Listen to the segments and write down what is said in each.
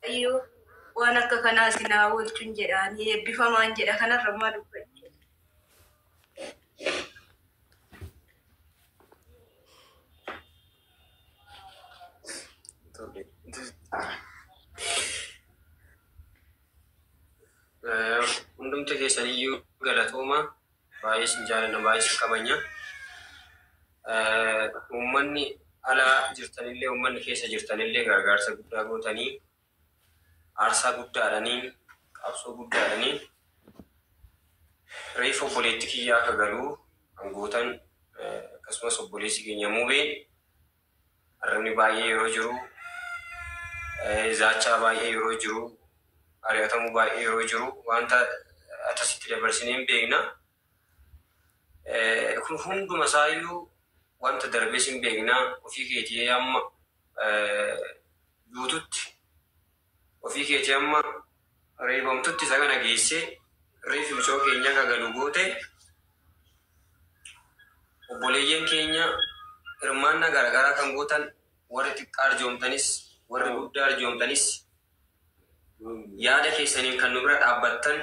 Waaqayyo waan akka kanaa isin haa oolchuun jedhaanii eebbifamaan jedha kanarra maal dubbachuu. Hundumti keessaniyyuu galatooma, baay'ee isin jaalanna, baay'ee isin kabajna. Uummanni alaa jirtanillee, uummanni keessa jirtanillee gargaarsa guddaa gootanii, aarsaa guddaadhanii, qabsoo guddaadhanii reefa obboleetti kiyyaa akka galuu kan gootan, akkasumas obboleessi keenya Mubeen arrabni baay'ee yeroo jiru, zaachaa baay'ee yeroo jiru, ari'atamuu baay'ee yeroo jiru, wanta akkasitti dabarsinee hin beekna. Kun hunduma isaayyuu wanta darbees hin beekna. Ofii keetii amma duututti, ofii keetii amma reebamtutti isa kana geessee reefi mucoo keenya akka galu goote. Obboleeyyan keenya hirmaannaa garaagaraa kan gootan, warri xiqqaa arjoomtanis, warri guddaa arjoomtanis, yaada keessaniin kan nu bira dhaabbattan,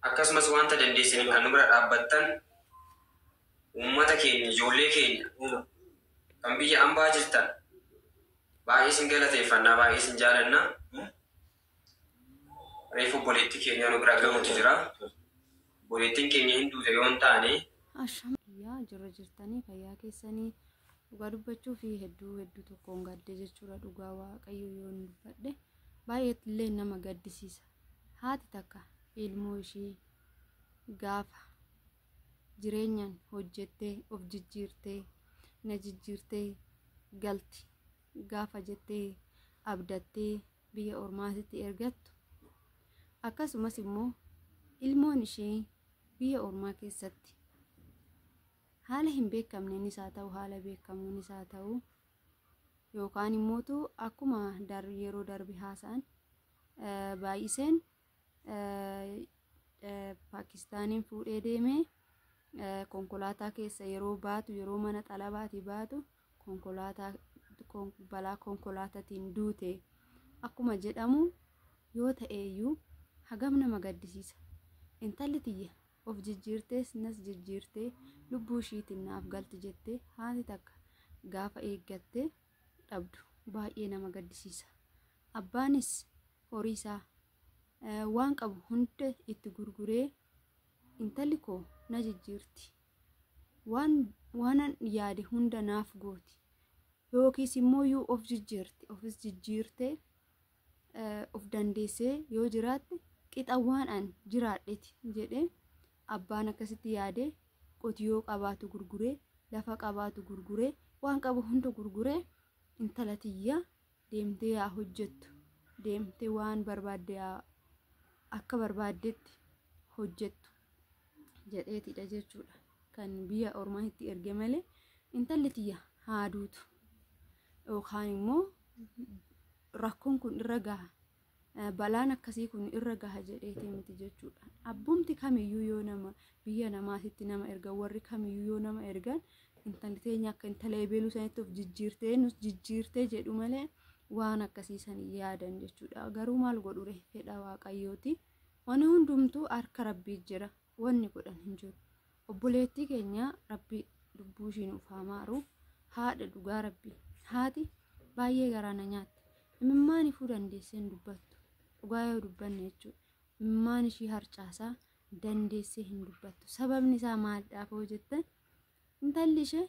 akkasumas wanta dandeessaniin kan nu bira dhaabbattan, uummata keenya, ijoollee keenya kan biyya ambaa jirtan, baay'ee isin galateeffannaa, baay'ee isin jaalannaa. Reefu obboleettii keenya nu bira gahuutu jira. Obboleettiin keenya hin duute yoo hin taane Asham, jirra jirtanii? Fayyaa keessanii? Dhugaa dubbachuu fi hedduu hedduu tokkoon gadde jechuudha. Dhugaa Waaqayyo yoon dubbadhe baay'ee illee nama gaddisiisa. Haati takka ilmoo ishii gaafa jireenyaan hojjettee of jijjiirtee, na jijjiirtee galti gaafa jettee abdattee biyya ormaatitti ergattu, akkasumas immoo ilmoon ishee biyya ormaa keessatti haala hin beekamneenis haa ta'u, haala beekamuunis haa ta'u, yookaan immootu akkuma yeroo darbe haasa'an baay'iseen Paakistaaniin fuudhee deemee konkolaataa keessa yeroo baatu, yeroo mana xalabaatii baatu, konkolaataa balaa konkolaataatiin duute akkuma jedhamu yoo ta'eeyyuu, hagam nama gaddisiisa. Intalli tiyya of jijjiirtees nas jijjiirtee lubbuu ishiitiin naaf galti jettee haati takka gaafa eeggattee dhabdu baay'ee nama gaddisiisa. Abbaanis horii isaa waan qabu hunda itti gurguree, intalli koo na jijjiirti, waan waanan yaade hunda naaf gooti, yookiis immoo yuu of jijjiirti, ofis jijjiirtee of dandeessee yoo jiraatte qixa waan an jiraadheti jedhee abbaan akkasitti yaadee qotiyoo qabaatu gurguree, lafa qabaatu gurguree, waan qabu hunda gurguree, intala tiyya deemtee yaa hojjettu, deemtee waan barbaadde yaa akka barbaaddetti hojjettu jedheetidha jechuudha kan biyya ormaa itti erge malee, intalli tiyya haa duutu yookaan immoo rakkoon kun irra gaha, balaan akkasii kun irra gaha jedheeti miti jechuudha. Abbumti kamiyyuu yoo nama biyya namaatitti nama ergan, warri kamiyyuu yoo nama ergan, intalli teenya akka intala ebeeluu sanitti of jijjiirtee nus jijjiirtee jedhu malee waan akkasii san yaadan jechuudha. Garuu maal godhure, fedha Waaqayyooti. Wanni hundumtuu harka Rabbii jira. Wanni godhan hin jiru. Obboleettii keenya Rabbi lubbuu ishii nuuf haa maaru. Haadha dhugaa Rabbi. Haati baay'ee garaa na nyaatte. Imimmaan ifuu dandeessee hin dubbattu. Dhugaa yoo dubbanne jechuudha. Imimmaan ishii harcaasaa dandeessee hin dubbattu. Sababni isaa maalidhaaf yoo jettan, intalli ishee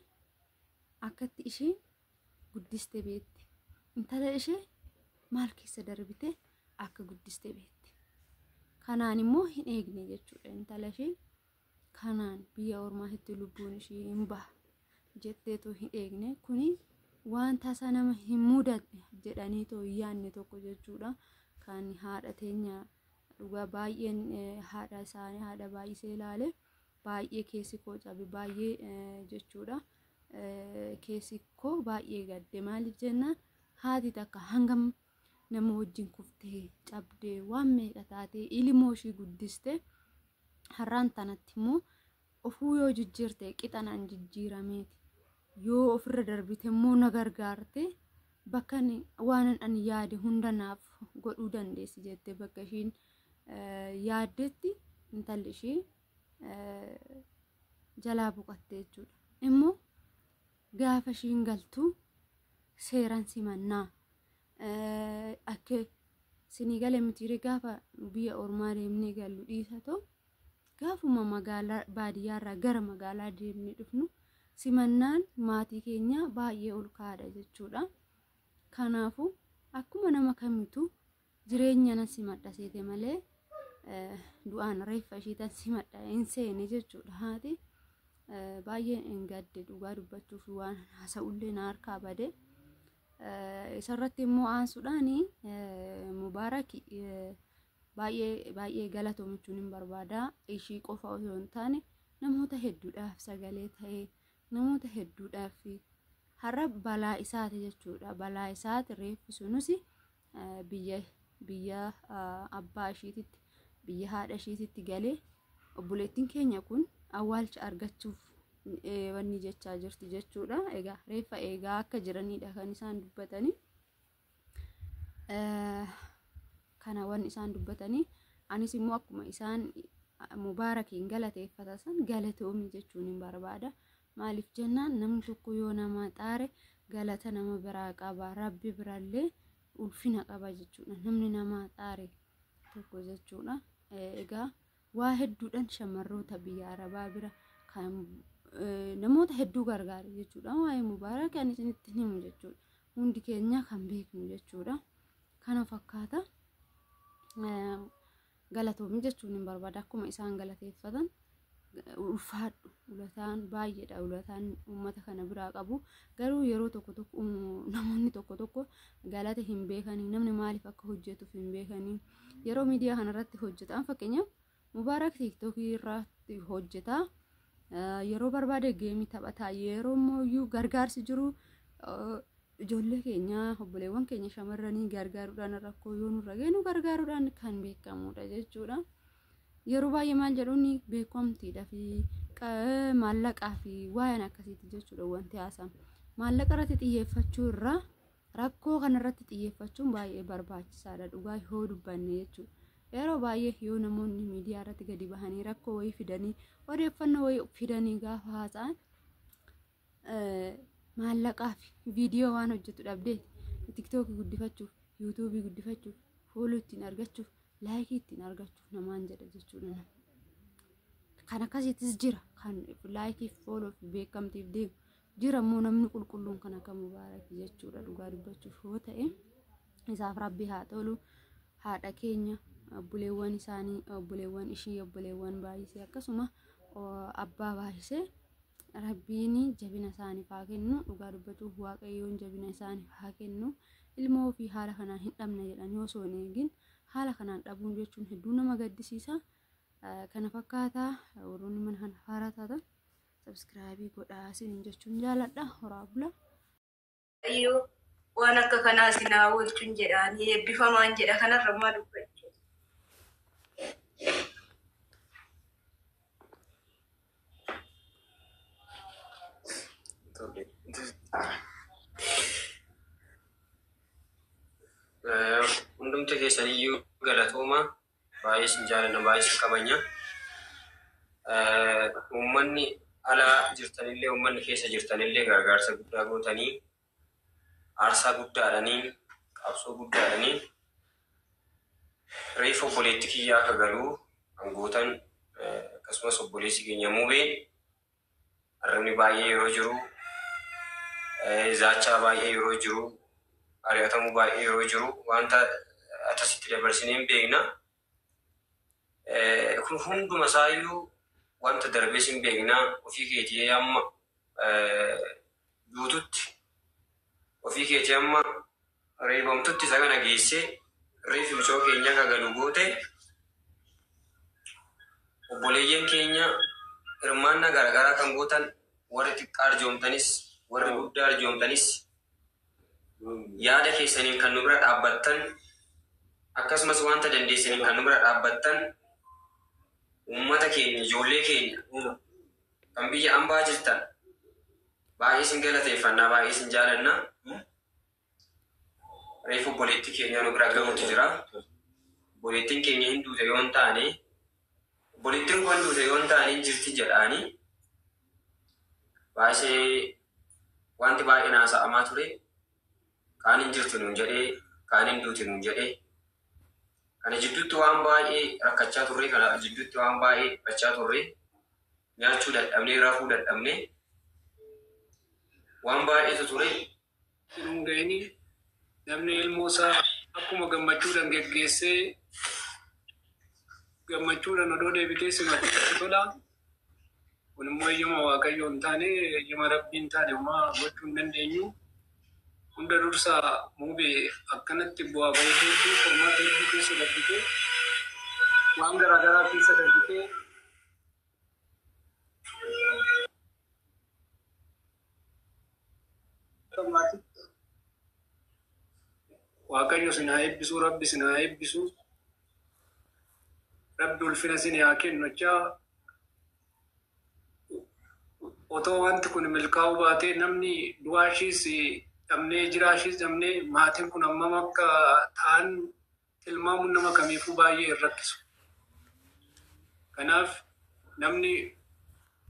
akkatti ishee guddiste beekti. Intala ishee maal keessa darbite akka guddiste beekti. Kanaan immoo hin eegne jechuudha. Intala ishee kanaan biyya ormaatitti lubbuun ishee hin baha jetteetoo hin eegne. Kuni waan tasa nama hin mudatne jedhaniitoo hin yaadne tokko jechuudha. Kan haadha teenya dhugaa baay'een haadha isaanii, haadha baay'isee ilaale, baay'ee keessi koo cabe, baay'ee jechuudha. Keessi koo baay'ee gadde. Maaliif jennaan, haati takka hangam nama wajjin kuftee cabdee waan meeqa taatee ilmoo ishii guddiste, har'aan tanatti immoo ofuu yoo jijjiirte qixanaan jijjiirameeti, yoo ofirra darbite immoo na gargaarte, bakka waan ani yaade hunda naaf godhuu dandeessi jettee bakka ishiin yaaddetti intalli ishii jalaa boqotte jechuudha. Immoo gaafa ishiin galtu seeraan simannaa akka sinii galee mitiiree gaafa biyya ormaa deemnee gallu dhiisa ta'u gaafuma magaalaa baadiyyaarraa gara magaalaa deemnee dhufnu simannaan maatii keenya baay'ee ol ka'aadha jechuudha. Kanaafuu akkuma nama kamitu jireenya na simadha seete malee du'aan reeffa ishiitan simadha hin seene jechuudha. Haati baay'ee hin gadde dhugaa dubbachuuf waan haasa'ullee na harkaa bade. Isarratti immoo aansuudhaan Mubaarak baay'ee baay'ee galatoomachuun hin barbaada. Ishii qofa osoo hin taane namoota hedduudhaaf sagalee ta'ee namoota hedduudhaaf har'a balaa isaati jechuudha. Balaa isaati reeffi sunis biyya abbaa ishiititti biyya haadha ishiititti galee obboleettiin keenya kun awwaalcha argachuuf wanni jechaa jirti jechuudha. Egaa reeffa eegaa akka jiranidha kan isaan dubbatanii. Kana wanni isaan dubbatanii anis immoo akkuma isaan Mubaarakiin galateeffata san galatoomi jechuun hin barbaada. Maaliif jennaan namni tokko yoo nama xaare galata nama biraa qaba. Rabbi birallee ulfina qaba jechuudha. Namni nama xaare tokko jechuudha. Egaa waa hedduudhaan shamarroota biyya Arabaa bira kan namoota hedduu gargaaru jechuudha. Waa'ee Mubaarak ani isinitti himu jechuudha. Hundi keenya kan beeknu jechuudha. Kana fakkaata. Galatoomi jechuun hin barbaada. Akkuma isaan galateeffatan ulfaadhu ulataan baay'eedha ulataan uummata kana biraa qabu. Garuu yeroo tokko tokko namoonni tokko tokko galata hin beekanii namni maaliif akka hojjetuuf hin beekanii yeroo miidiyaa kanarratti hojjetan fakkeenyaaf Mubaarak tiiktookii irratti hojjeta. Yeroo barbaade geemii taphataa yeroo immoo gargaarsi jiru ijoollee keenya obboleewwan keenya shamarranii gargaaruudhaan rakkoo yoo nurra ga'e nu gargaaruudhaan kan beekamudha jechuudha. Yeroo baay'ee maal jedhuun beekamtiidha fi maallaqaa fi waa'een akkasiiti jechuudha wanti haasamu. Maallaqa irratti xiyyeeffachuu irraa rakkoo kanarratti xiyyeeffachuun baay'ee barbaachisaadha dhugaa yoo dubbanne jechuudha. Yeroo baay'ee yoo namoonni miidiyaa irratti gadi bahanii rakkoo wayii fidanii odeeffannoo wayii fidanii gaafa haasa'an maallaqaa fi viidiyoo waan hojjetu dhabdee tiktookii guddifachuuf yuutuubii guddifachuuf fooloo ittiin argachuuf laayikii ittiin argachuuf namaan jedha jechuudha. Kan akkasiitis jira kan laayikiif fooloo fi beekamtiif deemu jira immoo namni qulqulluun kan akka Mubaarak jechuudha dhugaa dubbachuuf yoo ta'e isaaf rabbi haa tolu haadha keenya obboleewwan isaanii obboleewwan ishii obboleewwan baay'isee akkasuma abbaa baay'isee rabbiin jabina isaaniif haa kennu dhugaa dubbachuuf waaqayyoon jabina isaaniif haa kennu ilmoo ofii haala kanaan hin dhabne jedhanii osoo hin eegin haala kanaan dhabuun jechuun hedduu nama gaddisiisa. Kana fakkaataa warroonni mana kana haaraa taatan sabskraayibii godhaa isiniin jechuun jaaladha. Horaa bula. Iyyuu waan akka kanaa isin haa oolchuun jedhaanii eebbifamaan jedha kanarra maal dubbachuu. Hundumti keessaniyyuu galatooma baay'ee isin jaalanna baay'ee isin kabajna. Uummanni alaa jirtanillee uummanni keessa jirtanillee gargaarsa guddaa gootanii aarsaa guddaadhanii qabsoo guddaadhanii reefa obboleetti kiyyaa akka galuu kan gootan akkasumas obboleessi keenya Mubeen arrabni baay'ee yeroo jiru zaachaa baay'ee yeroo jiru ari'atamuu baay'ee yeroo jiru wanta akkasitti dabarsinee hin beekna. Kun hunduma isaayyuu wanta darbees hin beekna ofii keetii amma guututti ofii keetii amma reebamtutti isa kana geessee reefi mucoo keenya akka galu goote obboleeyyan keenya hirmaannaa garaagaraa kan gootan warri xiqqaa arjoomtanis warri guddaa arjoomtanis yaada keessaniin kan nu bira dhaabbattan akkasumas wanta dandeessaniin kan nu bira dhaabbattan uummata keenya ijoollee keenya kan biyya ambaa jirtan baay'ee isin galateeffannaa baay'ee isin jaalannaa. Reefu obboleettii keenya nu bira gahuutu jira. Obboleettiin keenya hin duute yoo hin taane, obboleettiin kun duute yoo hin taane hin jirti jedhaanii baay'ee wanti baay'een haasa'amaa ture. Kaan hin jirtu nuun jedhee, kaan hin duute nuun jedhee. Kana jidduutti waan baay'ee rakkachaa turre, kana jidduutti waan baay'ee dhiphachaa turre, nyaachuu dadhabnee, rafuu dadhabnee, waan baay'eetu ture. Hin ga'ini namni ilmoo isaa akkuma gammachuudhaan geggeessee gammachuudhaan odoo deebitee simatee tola. Kun immoo eeyyama Waaqayyoo hin taane, eeyyama Rabbii hin taane homaa gochuu hin dandeenyu. Hunda dursaa Muubee akkanatti bu'aa bahii hedduu, qormaata hedduu keessa darbitee, waan garaagaraa keessa darbitee Waaqayyo sin haa eebbisu, Rabbi sin haa eebbisu, Rabbi ulfina sin haa kennu jechaa, otoo wanti kun milkaa'uu baatee namni du'aa ishiis dhabnee, jiraa ishiis dhabnee, maatiin kun hammam akka ta'an tilmaamuun nama kamiifuu baay'ee hin rakkisu. Kanaaf namni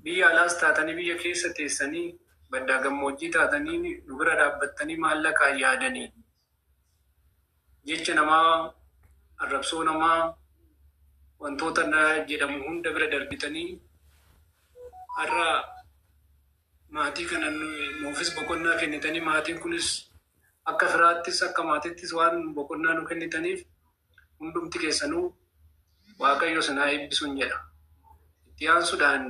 biyya alaas taatanii, biyya keessa teessanii, baddaa gammoojjii taatanii nu bira dhaabbattanii maallaqaan yaadanii, jecha namaa, arrabsoo namaa, wantoota jedhamu hunda bira darbitanii har'a maatii kana nuufis boqonnaa kennitanii, maatiin kunis akka firaattis akka maatiittis waan boqonnaa nu kennitaniif hundumti keessanuu Waaqayyo sin haa eebbisuun jedha. Itti aansuudhaan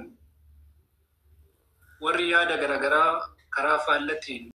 warri yaada garaagaraa karaa faallatiin